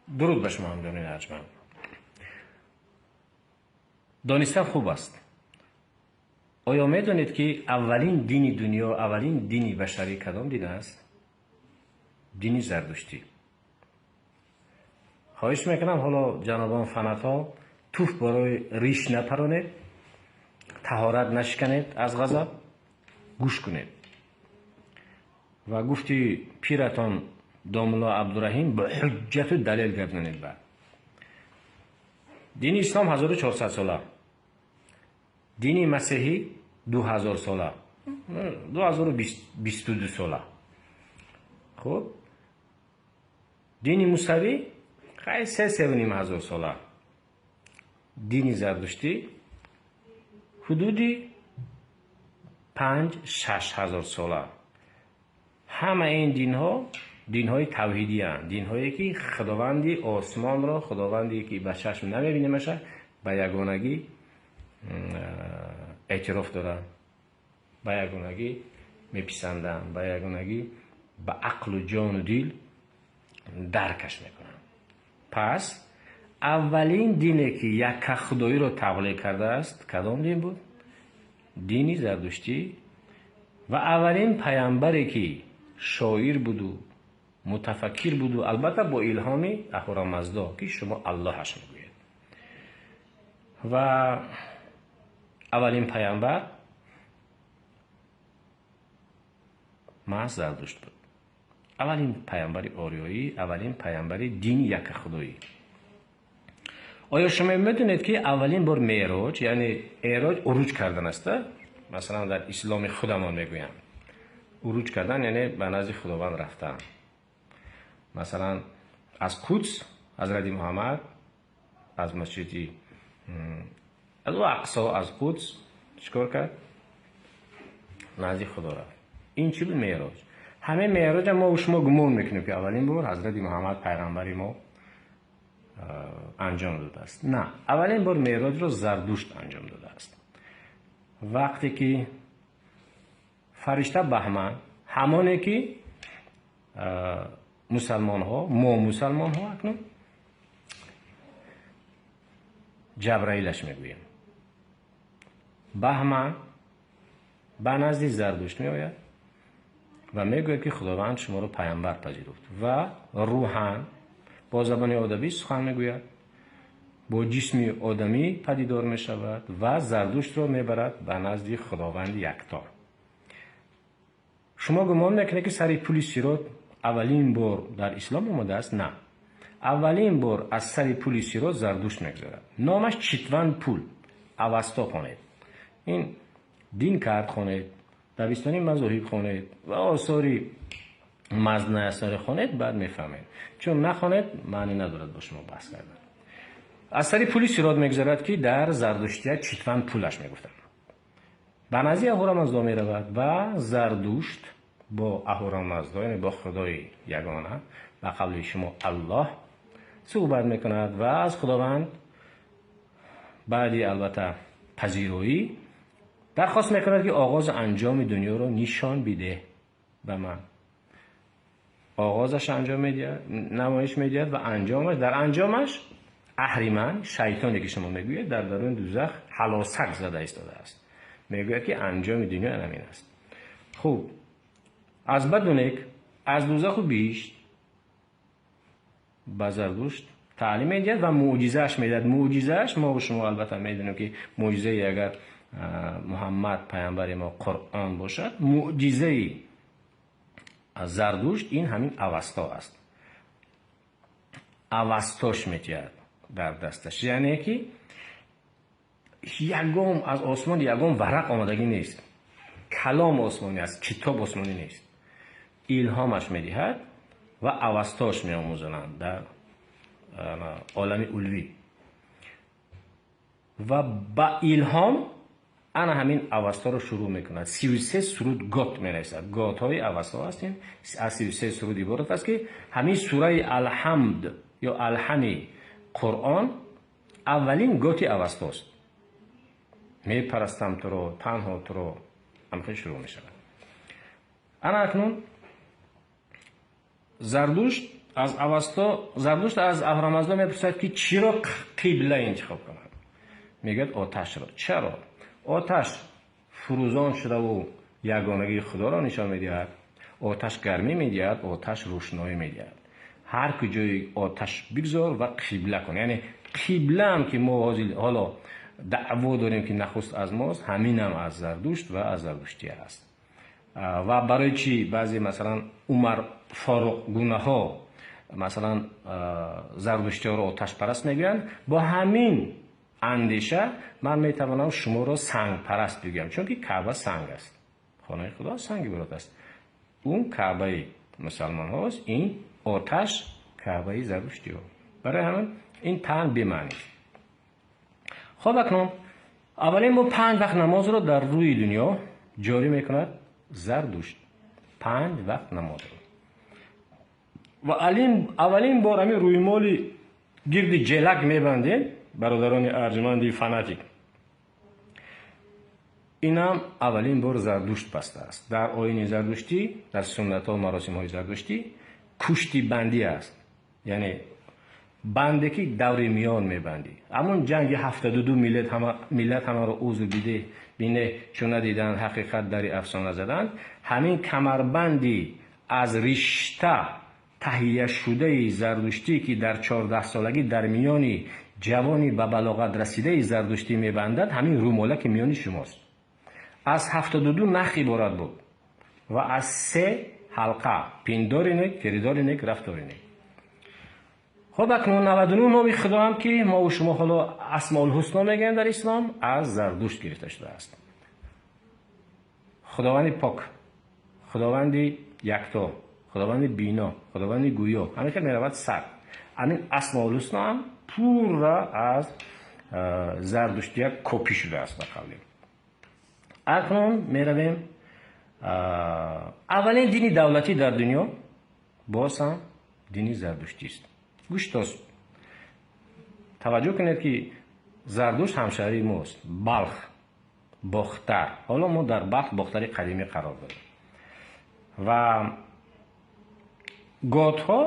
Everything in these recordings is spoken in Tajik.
Дуруд ба шумо, ҳамҷонони арҷманд. Донистан хуб аст. Оё медонед, ки аввалин дини дунё, аввалин дини башарӣ кадом дин аст? Дини зардуштӣ. Хоҳиш мекунам, ҳоло ҷанобон фанатҳо туф барои риш напаронед, таҳорат нашиканед аз ғазаб, гӯш кунед. Ва гуфти пиратон домулло Абдураҳим ба ҳуҷҷату далел гап занед. Баъд дини ислом 1400 сола, дини масеҳӣ 2000 сола, 2022 сола. Хуб, дини мусавӣ хай 3-3,5 ҳазор сола, дини зардуштӣ ҳудуди 5-6 ҳазор сола. Ҳама ин динҳо динҳои тавҳидиянд, динҳое ки худованди осмонро, худованде ки ба чашм намебинемаша, ба ягонагӣ эътироф доранд, ба ягонагӣ меписанданд, ба ягонагӣ ба ақлу ҷону дил даркаш мекунанд. Пас аввалин дине ки яккахудоиро таблиғ кардааст, кадом дин буд? Дини зардуштӣ. Ва аввалин паямбаре ки шоир буду мутафаккир буду, албатта бо илҳоми Аҳурамаздо, ки шумо Аллоҳаш мегӯед, ва аввалин паямбар маҳз Зардушт буд, аввалин паямбари ориёӣ, аввалин паямбари дини яккахудоӣ. Оё шумо медонед, ки аввалин бор меъроҷ, яъне эъроҷ уруҷ кардан аст, масалан, дар исломи худамон мегӯянд уруҷ кардан, яъне ба назди Худованд рафтан. Масалан, аз Қудс ҳазрати Муҳаммад, аз масҷиди аз Ақсо, аз Қудс чӣ кор кард? Назди Худо рафт. Ин чӣ буд? Меъроҷ. Ҳамаи меъроҷа мо шумо гумон мекунем, ки аввалин бор ҳазрати Муҳаммад, пайғамбари мо, анҷом додааст. На, аввалин бор меъроҷро Зардушт анҷом додааст. Вақте ки фаришта Баҳман, ҳамоне ки мусалмонҳо, мо мусалмонҳо акнун Ҷабраилаш мегӯем, Баҳман ба назди Зардушт меояд ва мегӯяд, ки Худованд шуморо пайғамбар пазируфт, ва рӯҳан бо забони одамӣ сухан мегӯяд, бо ҷисми одамӣ падидор мешавад ва Зардуштро мебарад ба назди Худованди якто. Шумо гумон мекунед, ки сари пули Сирот аввалин бор дар ислом омадааст? На, аввалин бор аз сари пули Сирот Зардушт мегузарад. Номаш Читван пул. Авасто хонед, ин дин кард хонед, дабистони мазоҳиб хонед ва осори мазнаясоре хонед, баъд мефаҳмед. Чун нахонед, маънӣ надорад бо шумо баҳс кардан. Аз сари пули Сирот мегузарад, ки дар зардуштия Читван пулаш мегуфтанд. Ба назди Аҳурамаздо меравад ва Зардушт бо Аҳурамаздо, яъне бо Худои ягона, ба қавли шумо Аллоҳ, суҳбат мекунад ва аз Худованд баъди албатта пазироӣ дархост мекунад, ки оғози анҷоми дунёро нишон бидеҳ ба ман. Оғозаш анҷом медиҳад, намоиш медиҳад ва анҷомаш, дар анҷомаш аҳриман, шайтоне ки шумо мегӯед, дар даруни дӯзах ҳалосак зада истодааст. Мегӯяд, ки анҷоми дунё ҳамин аст. Хуб, аз баду нек, аз дӯзаху биҳишт ба Зардушт таълим медиҳад ва мӯъҷизааш медиҳад. Мӯъҷизааш, мо шумо албатта медонем, ки мӯъҷизаи агар Муҳаммад пайғамбари мо Қуръон бошад, мӯъҷизаи Зардушт ин ҳамин Авасто аст. Авастош метиҳад дар дасташ, яъне ки ягон аз осмон ягон варақ омадагӣ нест, калом осмонӣ аст, китоб осмонӣ нест. Илҳомаш медиҳад ва Авастош меомӯзонанд дар олами улвӣ ва ба илҳом ана ҳамин Авасторо шурӯъ мекунад. 33 суруд гот менависад. Готҳои Авасто ҳастем, аз 33 суруд иборат аст, ки ҳамин сураи Алҳамд ё Алҳами Қуръон аввалин готи Авастост. Мепарастам туро, танҳо туро, ҳамхел шурӯъ мешавад. Ана акнун Зардушт Аз Авасто Зардушт аз Аҳурамазда мепурсад, ки чиро қибла интихоб кунад. Мегӯяд, оташро. Чаро? Оташ фурӯзон шудаву ягонагии Худоро нишон медиҳад, оташ гармӣ медиҳад, оташ рӯшноӣ медиҳад. Ҳар куҷои оташ бигзор ва қибла кун. Яъне қиблаам, ки мо ҳоло даъво дорем, ки нахуст аз мост, ҳаминам аз Зардушт ва аз зардуштия аст. Ва барои чӣ баъзе, масалан, Умар Форуқ гунаҳо, масалан, зардуштиҳоро оташпараст мегӯянд? Бо ҳамин андеша ман метавонам шуморо сангпараст бигӯям, чунки Каъба санг аст, хонаи Худо санг иборат аст. Он Каъбаи мусалмонҳост, ин оташ Каъбаи зардуштиҳо. Барои ҳамин ин таън бемаънист. Хоб, акнун аввалин бор 5 вақт намозро дар рӯи дунё ҷорӣ мекунад Зардушт, 5 вақт намозро. Ва аввалин бор ҳамин рӯймоли гирди ҷелак мебандем, бародарони арҷманди фанатик, инам аввалин бор Зардушт бастааст. Дар оини зардуштӣ, дар суннатҳо, маросимҳои зардуштӣ куштибандӣ аст, яъне банде ки даври миён мебандӣ. Ҳамон ҷанги 72 миллат ҳамаро узр биде бине, чун надиданд ҳақиқат, дари афсона заданд. Ҳамин камарбанди аз ришта таҳияшудаи зардуштӣ, ки дар 14-солагӣ дар миёни ҷавони ба балоғат расидаи зардуштӣ мебандад, ҳамин рӯмола, ки миёни шумост, аз 72 нах иборат буд ва аз се ҳалқа: пиндори нек, кирдори нек, рафтори нек. Хоб, акнун 99 номи Худоам, ки мову шумо ҳоло Асмоулҳусно мегӯем, дар ислом аз Зардушт гирифта шудааст. Худованди пок, Худованди якто, Худованди бино, Худованди гӯё, ҳамин хел меравад сар. Ҳамин Асмоулҳусно ҳам пурра аз зардуштия копӣ шудааст, ба қавле. Акнун меравем, аввалин дини давлатӣ дар дунё боз ҳам дини зардуштист. Гӯштосп, таваҷҷӯҳ кунед, ки Зардушт ҳамшаҳрии мост, Балх, Бохтар. Ҳоло мо дар Балх, Бохтари қадимӣ қарор дорем ва готҳо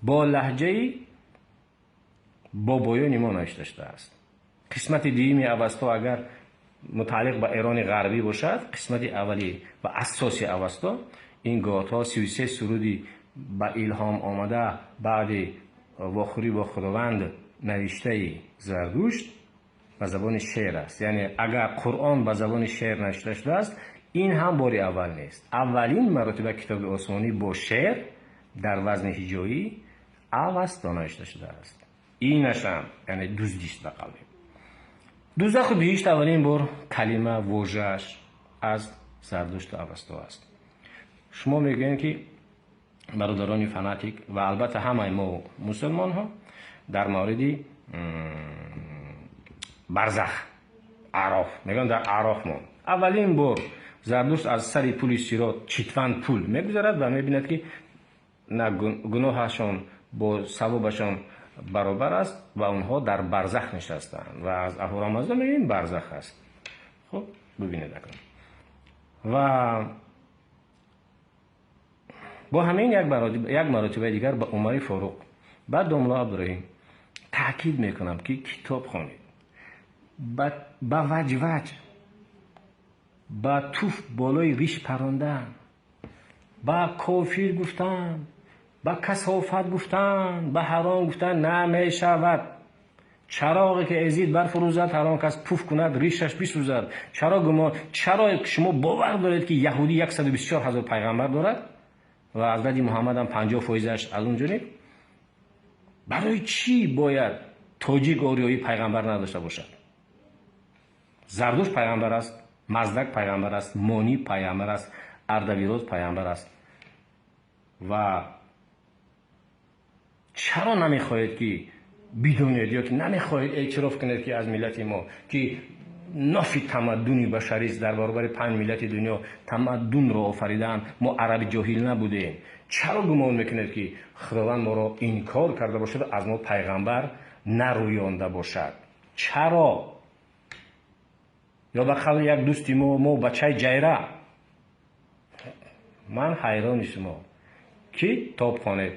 бо лаҳҷаи бобоёни мо навишта шудааст. Қисмати дуюми Авасто агар мутааллиқ ба Эрони ғарбӣ бошад, қисмати аввали ва асоси Авасто ин готҳо, 33 суруди ба илҳом омада баъди вохӯрӣ бо Худованд навиштаи Зардушт ба забони шеър аст. Яъне агар Қуръон ба забони шеър навишта шудааст, ин ҳам бори аввал нест. Аввалин маротиба китоби осмонӣ бо шеър дар вазни ҳиҷоӣ Авасто навишта шудааст. Инашам яъне дуздист, ба қавле. Дузаху биҳишт аввалин бор калима, вожааш аз Зардушту Авасто аст. Шумо мегӯем, ки бародарони фанатик ва албатта ҳамаи мо мусулмонҳо дар мавриди барзах, Аъроф мегӯянд, дар Аъроф монд. Аввалин бор Зардушт аз сари пули Сирот, Читванд пул мегузарад ва мебинад, ки на гуноҳашон бо савобашон баробар аст ва онҳо дар барзах нишастаанд ва аз Аҳурамазда мебинем, барзах аст. Хуб, бибинед акнун. Ва бо ҳамин як маротибаи дигар ба Умари Форуқ, ба домло Абдураҳим таъкид мекунам, ки китоб хонед. Ба ваҷваҷ, ба туф болои риш парондан, ба кофир гуфтан, ба касофат гуфтан, ба ҳаром гуфтан намешавад. Чароғе ки эзид барфурӯзад, ҳар он кас пуф кунад, ришаш бисӯзад. Чаро гумон, чаро шумо бовар доред, ки яҳудӣ 124 ҳазор пайғамбар дорад ва ҳазрати Муҳаммадам 50 фоизаш аз он ҷониб? Барои чӣ бояд тоҷик, ориёӣ пайғамбар надошта бошад? Зардушт пайғамбар аст, Маздак пайғамбар аст, Монӣ пайғамбар аст, Ардавироз пайғамбар аст. Ва чаро намехоҳед, ки бидонед, ё ки намехоҳед эътироф кунед, ки аз миллати мо, ки нофи тамаддуни башарист, дар баробари панҷ миллати дунё тамаддунро офаридаанд, мо араби ҷоҳил набудем? Чаро гумон мекунед, ки Худованд моро инкор карда бошад, аз мо пайғамбар нарӯёнда бошад? Чаро? Ё ба қавли як дӯсти мо, мо бачаи ҷайра. Ман ҳайрони шумо. Китоб хонед.